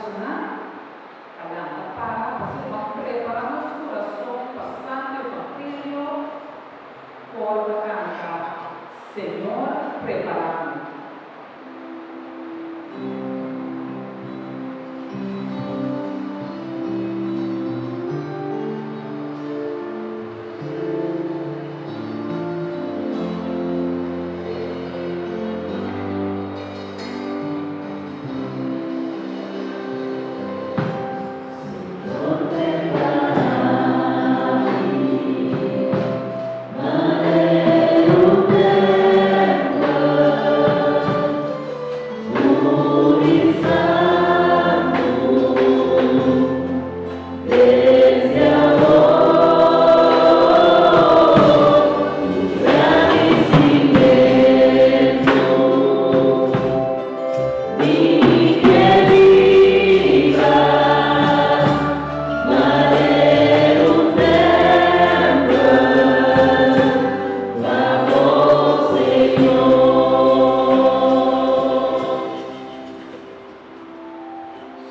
Aplausonan pa lanta para pa asina ban prepara nos kurason pa Santu Evangelio por a kanta Señor prepara mi.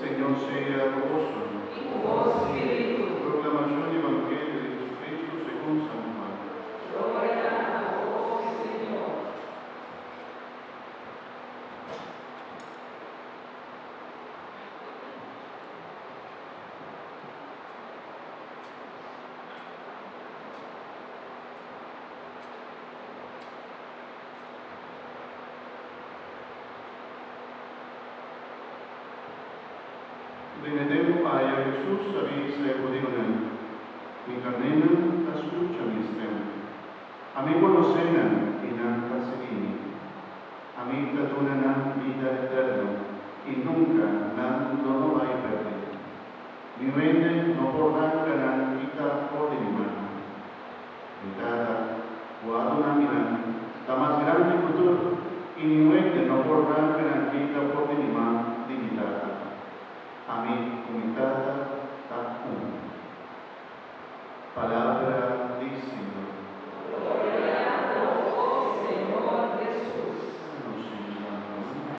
Señor sea ku boso. I ku bo spiritu. Proklamashon di Evangelio di Jesucristo segun San Juan. Gloria na bo, Señor. Den e tempu aya Hesus a bisa e hudionan, Mi karnénan ta skucha mi stèm. Ami konosé nan i nan ta sigui mi. Ami ta duna nan bida eterno i nunka nan lo no bai pèrdí. Niun hende no por ranka nan kita for di mi man. Mi Tata, ku a duna mi nan, ta mas grandi ku tur, i niun hende no por ranka nan kita for.